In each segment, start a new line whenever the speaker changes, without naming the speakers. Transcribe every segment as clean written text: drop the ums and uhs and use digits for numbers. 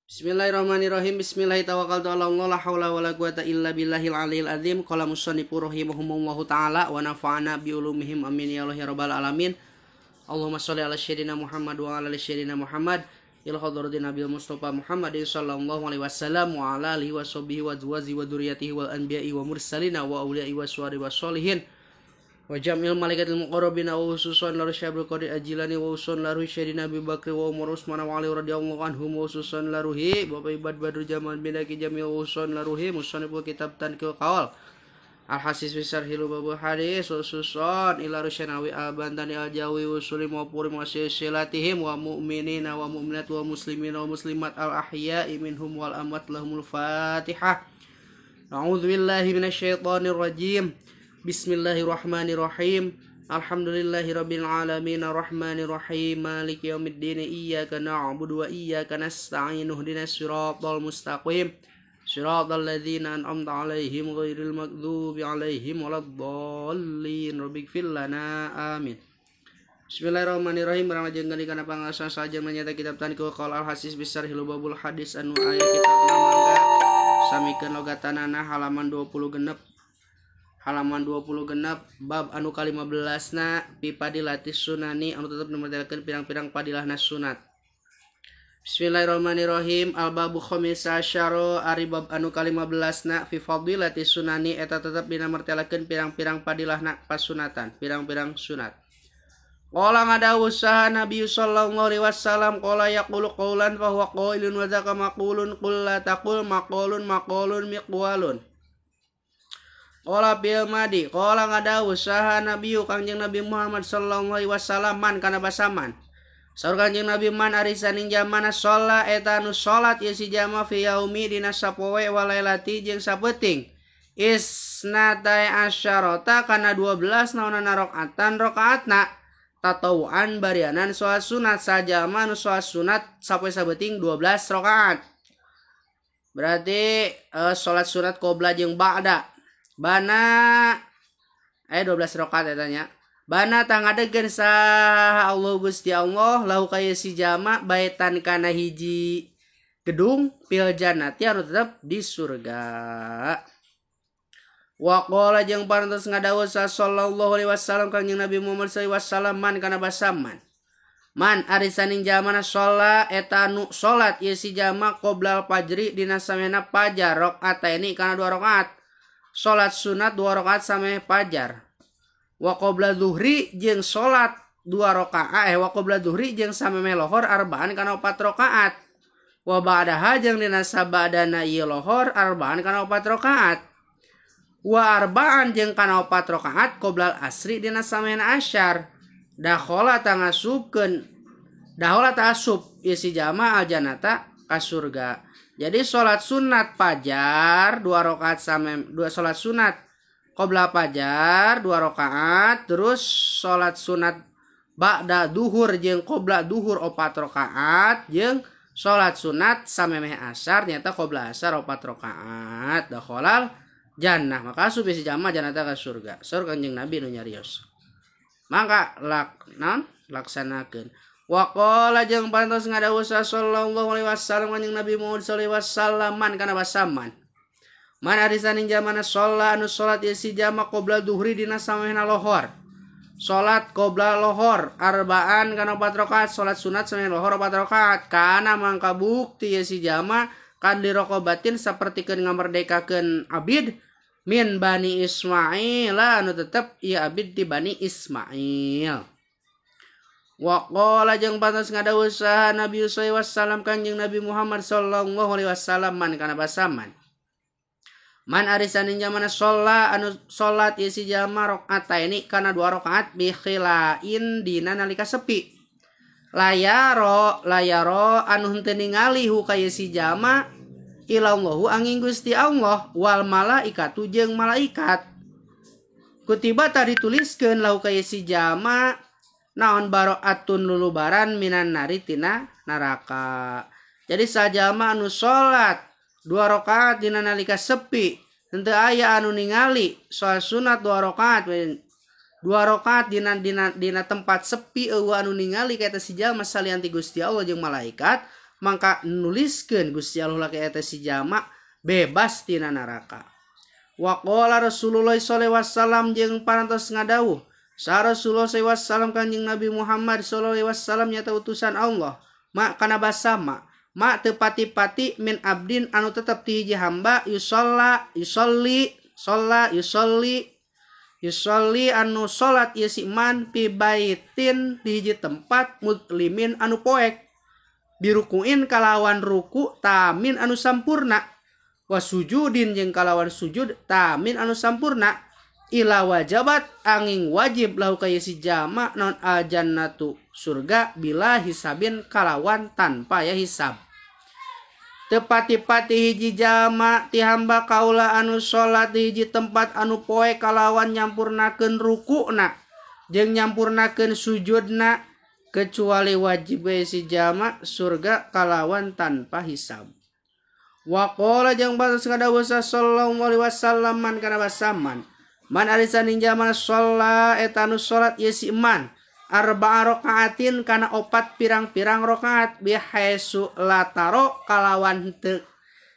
Bismillahirrahmanirrahim. Bismillahirrahmanirrahim. La haula wala quwata illa billahil aliyil azim. Qala musannifu rahimahumullahu taala wa nafa'ana bi ulumihim amin ya Allah ya rabbal alamin. Allahumma sholli ala sayyidina Muhammad wa ala ali sayyidina Muhammad ila hadratin Nabi Mustafa Muhammad sallallahu alaihi wasallam wa ala alihi wa sahbihi wa azwaji wa dzurriyyatihi wal anbiya'i wa mursalina wa awliya'i wa suwari wa sholihin wa jam'il malaikatil muqarrabina wa khususan la Syaikhul Qadir Ajilani wa khususan la Sayyidina Abi Bakr wa Umar Utsman wa Ali radhiyallahu anhum wa khususan la ruhi Bapak Ibad Badru Jamal bin Aki Jamil wa khususan la ruhi musanniful kitab Tankil Qaul Al Hasis fi Syarhil Babul Hadis wa khususan ila Rusyanawi Al Bantani Al Jawi wa Sulim wa Purim wa silsilatihim wa mu'minina wa mu'minat wa muslimina wa muslimat al ahya'i minhum wal amwat lahumul Fatihah. A'udzu billahi minasyaitonir rajim. Bismillahirrahmanirrahim. Alhamdulillahirabbil alamin arrahmanirrahim maliki yaumiddin iyyaka na'budu wa iyyaka nasta'in ihdinas siratal mustaqim siratal ladzina an'amta 'alaihim ghairil maghdubi 'alaihim waladdallin rabbighfir lana amin. Bismillahirrahmanirrahim. Barang lajeng kana pangaosan saja menyata kitab Tankil Qaul Al Hasis bi Syarhil Babul Hadis anu aya kitab mangga samikeun logatanana halaman 20 genep. Halaman 20 genep bab anu ka-15 na pi padilatis sunani anu tetep numertelkeun pirang-pirang padilahna sunat. Bismillahirrahmanirrahim. Al babu khamisa asyara ari bab anu ka-15 na fi fadilatis sunani eta tetep dina mertelakeun pirang-pirang padilahna pasunatan, pirang-pirang sunat. Qala ngadawu saha Nabi sallallahu alaihi wasallam qala yaqulu qaulan fa huwa qailun wa zaka maqulun qul la taqul maqulun maqulun miqwalun. Qala bil madi qala ngadawu saha Nabi Kangjeng Nabi Muhammad sallallahu alaihi wasallam man kana basaman. Saur Kangjeng Nabi man ari saning jamana sholat eta anu salat ieu si jama fi yaumi dina sapoe wa lailati jeung sapeuting. Isnatai asyarata kana 12 naonana rakaatan rakaatna tatawuan barianan salat sunat sajama anu salat sunat sapoe sabeuting 12 rakaat. Berarti salat sunat qobla jeung ba'da. Bana 12 rakaat eta nya. Bana tangadegeun saha Allah Gusti Allah lahu ka si jama baitan kana hiji gedung fil jannati anu tetep di surga. Wa qala jeung parantos ngadawuh sallallahu alaihi wasallam Kangjeng Nabi Muhammad sallallahu alaihi wasallam man kana basaman. Man ari saning jamana sholat eta anu salat ieu si jama qoblal fajri dina samehna fajar rakaataini kana 2 rakaat. Salat sunat 2 rakaat sameh fajar. Wa qabla zuhri jeung salat 2 rakaat wa qabla zuhri jeung samemeh lohor arba'an kana 4 rakaat. Wa ba'daha jeung dina sabadana ieu lohor arba'an kana 4 rakaat. Wa arba'an jeung kana 4 rakaat qoblal asri dina samehna asyar. Dakhala tangasubkeun dakhala ta'asub ieu si jama al jannata ka surga. Jadi salat sunat fajar 2 rakaat sampai 2 salat sunat qobla fajar 2 rakaat, terus salat sunat ba'da duhur jeung qobla duhur 4 rakaat jeung salat sunat samemeh asar nyata qobla asar 4 rakaat dakhalal jannah maka asup si jama jannata ka surga. Saur Kanjeng Nabi nu nyarios. Mangka laksanakeun. Wa qala jeung pantos ngadawuh sallallahu alaihi wasallam kanjeng Nabi Muhammad sallallahu alaihi wasallam man kana basaman. Man ari saning jamana sholat anu salat ieu si jama qobla duhri dina samehna lohor. Salat qobla lohor arba'an kana 4 rakaat, salat sunat samehna lohor 4 rakaat. Kana mangka bukti ieu si jama kadli raqabatin sapertikeun ngamerdekakeun abid min Bani Ismail anu tetep ieu abid di Bani Ismail. Wa qala jeung pantos ngadawuh saha Nabi sallallahu alaihi wasallam Kanjeng Nabi Muhammad sallallahu alaihi wasallam man kana basaman. Man ari saning jamana sholat anu salat ieu si jama rakaataini kana 2 rakaat bi khilain dina nalika sepi. Layaro layaro anu henteu ningali hu ka ieu si jama ilallahu angin Gusti Allah wal malaikatu jeung malaikat. Kutiba tadi dituliskeun lahu ka ieu si jama naon baroatun lulubaran minan nari tina neraka. Jadi sajama anu salat 2 rakaat dina nalika sepi henteu aya anu ningali salat sunat 2 rakaat 2 rakaat dina dina dina tempat sepi eueuh anu ningali ka eta si jalma salian ti Gusti Allah jeung malaikat mangka nuliskeun Gusti Allah ka eta si jalma bebas tina neraka. Wa qala Rasulullah sallallahu alaihi wasallam jeung parantos ngadawuh sa Rasulullah sallallahu alaihi wasallam kanjing Nabi Muhammad sallallahu alaihi wasallam nyata utusan Allah ma kana basama ma teu pati-pati min abdin anu tetep ti hiji hamba yusalla yusolli sholla yusolli yusolli anu salat ieu si man pi baitin di hiji tempat mudlimin anu poek birukuin kalawan ruku tamin anu sampurna wa sujudin jeung kalawan sujud tamin anu sampurna ila wajabat angin wajib lahu ka si jama non aljannatu surga bila hisabin kalawan tanpa ya hisab. Tepati-pati hiji jama ti hamba kaula anu salat di hiji tempat anu poe kalawan nyampurnakeun rukuna jeung nyampurnakeun sujudna kecuali wajib si jama surga kalawan tanpa hisab. Wa qala jeung batas ngadawuh sallallahu alaihi wasallam man kana basaman man arisan jalma sholat eta anu salat ieu si man arba'a rakaatin kana opat pirang-pirang rakaat bihaisu lataro kalawan henteu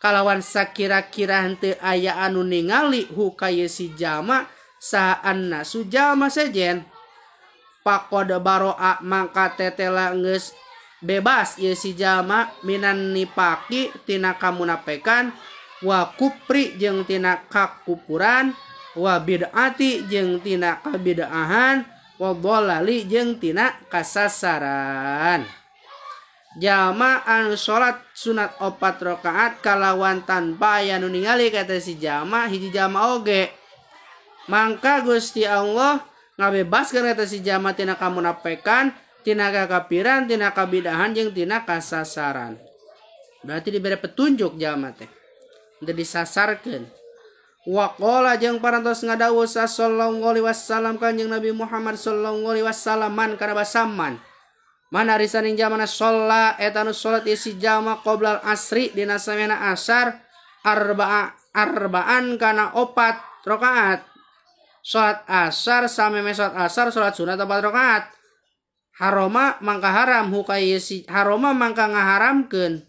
kalawan sakira-kira henteu aya anu ningali hu ka ieu si jalma saha annasu jalma sejen faqad baro'a mangka tetela geus bebas ieu si jalma minan nipaki tina kamunapekan wa kupri jeung tina kakupuran wa bid'ati jeung tina kabid'ahan wa dhalali jeung tina kasasaran. Jalma anu salat sunat opat rakaat kalawan tanpa aya nu ningali kata si jalma hiji jalma oge mangka Gusti Allah ngabebaskeun kata si jalma tina kamunapekan tina kakapiran tina kabidahan jeung tina kasasaran. Berarti diberi petunjuk jalma teh teu disasarkeun. Wa qala jeung parantos ngadawuh sallallahu alaihi wasallam kanjing Nabi Muhammad sallallahu alaihi wasallam man kana basaman man arisan ing jalma sholat eta anu salat isi jalma qoblal asri dina samena asar arba'an kana opat rakaat salat asar sameme salat asar salat sunat opat rakaat haroma mangka haram hukaya si haroma mangka ngaharamkeun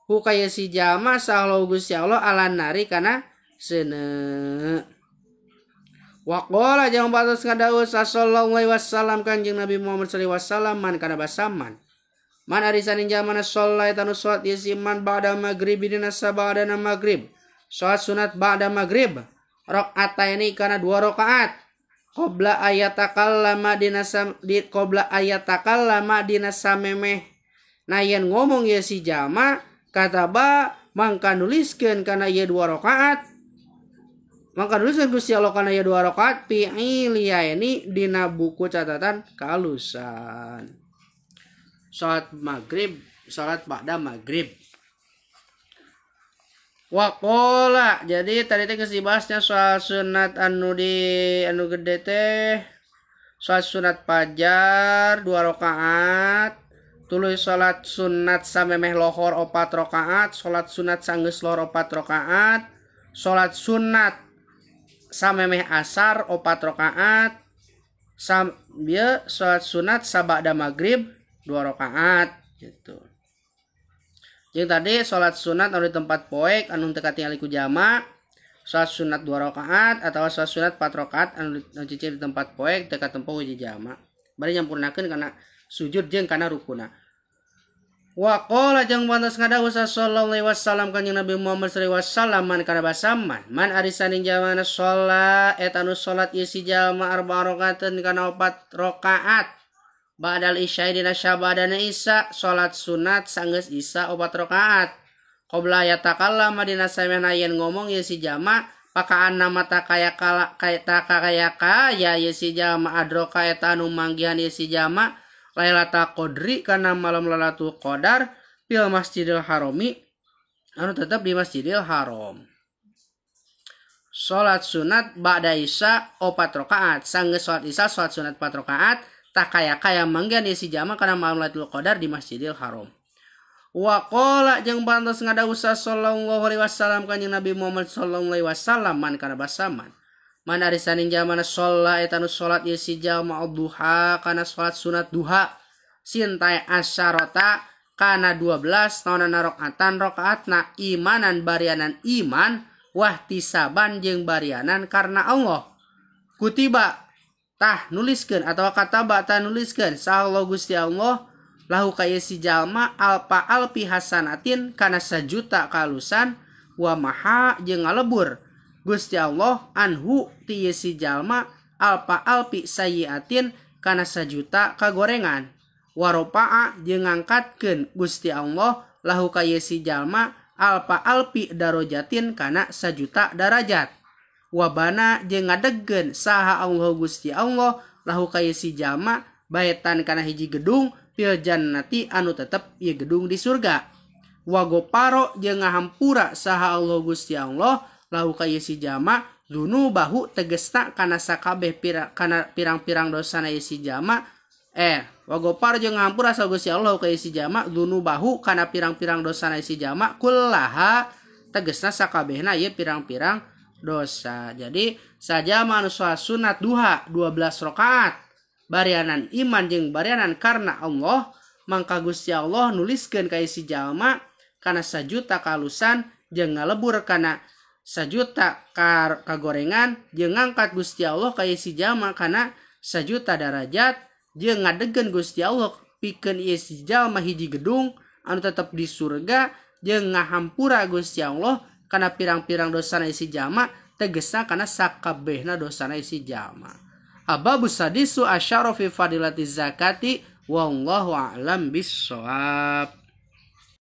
hukaya si jalma sallallahu Gusti Allah ala nari kana seuneu. Wa qala jeung batas ngadawuh sallallahu alaihi wasallam kanjing Nabi Muhammad sallallahu alaihi wasallam man kana basaman man arisan ing jalma salat anu salat ieu si man ba'da maghrib dina sabadana maghrib salat sunat ba'da maghrib rakaataini kana dua rakaat qabla ayatakallama dina di qabla ayatakallama dina samemeh na yen ngomong ieu si jalma kataba mangka nuliskeun kana ieu dua rakaat maka nuliskeun Gusti Allah kana ieu dua rakaat fi'iliyaini dina buku catatan kalusan. Salat maghrib, salat ba'da maghrib. Wa qala, jadi tadi teh geus dibahasnya soal sunat anu di anu gede teh salat sunat fajar dua rakaat, tuluy salat sunat samemeh lohor opat rakaat, salat sunat sanggeus lohor opat rakaat, salat sunat samemeh asar opat rakaat, bieu salat sunat sabada maghrib dua rakaat gitu. Jeung tadi salat sunat anu di tempat poek anu teu katingali ku jama, salat sunat dua rakaat atawa salat sunat 4 rakaat anu cicing di tempat poek teu katempo hiji jama. Bari nyampurnakeun kana sujud jeung kana rukuna. Wa qala jeung pantas ngadawuh sallallahu alaihi wasallam kanjing Nabi Muhammad sallallahu alaihi wasallam man kana basaman man arisan ing jalma salat eta anu salat ieu si jalma arba rakaatin kana opat rakaat ba'dal isya dina sabadana isya salat sunat sanggeus isya opat rakaat qabla yatakallama dina samehna yen ngomong ieu si jalma pakaan nama takaya kala kaya takaya kaya ieu si jalma adroka eta anu manggihan ieu si jalma Lailatul Qadri kana malam Lailatul Qadar fil Masjidil Harami anu tetap di Masjidil Haram. Salat sunat ba'da isya opat rakaat sanggeus salat isya salat sunat 4 rakaat takaya-kaya manggihan si jama kana malam Lailatul Qadar di Masjidil Haram. Wa qala jeung bantos ngadawuh sallallahu alaihi wasallam kanjing Nabi Muhammad sallallahu alaihi wasallam man kana basaman man ari saning jalma salat eta nu salat ieu si jalma duha kana salat sunat duha sintai asyarata kana 12 naonana rakaatan rakaatna imanan barianan iman wahtisaban jeung barianan karena Allah. Kutiba tah nuliskeun atawa kataba tah nuliskeun saha Allah Gusti Allah lahu ka ieu si jalma alpa alpi hasanatin kana sajuta kalusan wa maha jeung ngalebur Gusti Allah anhu ti ieu si jalma alpa alpi sayyiatin kana sajuta kagorengan waropa'a jeung ngangkatkeun Gusti Allah lahu ka ieu si jalma alpa alpi darajatin kana sajuta darajat wabana jeung ngadegkeun saha Allah Gusti Allah lahu ka ieu si jalma baetan kana hiji gedung fil jannati anu tetep ieu gedung di surga wagoparo jeung ngahampura saha Allah Gusti Allah lahu ka ieu si jalma dzunubahu tegesna kana sakabeh kana pirang-pirang dosana ieu si jalma wagoparo jeung ngahampura saha Gusti Allah ka ieu si jalma dzunubahu kana pirang-pirang dosana ieu si jalma kullaha tegesna sakabehna ieu pirang-pirang dosa. Jadi saja manusia sunat duha 12 rakaat barianan iman jeung barianan karena Allah mangka Gusti Allah nuliskeun ka si jalma kana sajuta kalusan jeung ngalebur kana sajuta kagorengan jeung ngangkat Gusti Allah ka si jalma kana sajuta darajat jeung ngadegkeun Gusti Allah pikeun ieu si jalma hiji gedung anu tetep di surga jeung ngahampura Gusti Allah kana pirang-pirang dosana isi jalma tegesna kana sakabehna dosana isi jalma. Ababu sadisu asyara fi fadilati zakati wallahu a'lam bissawab.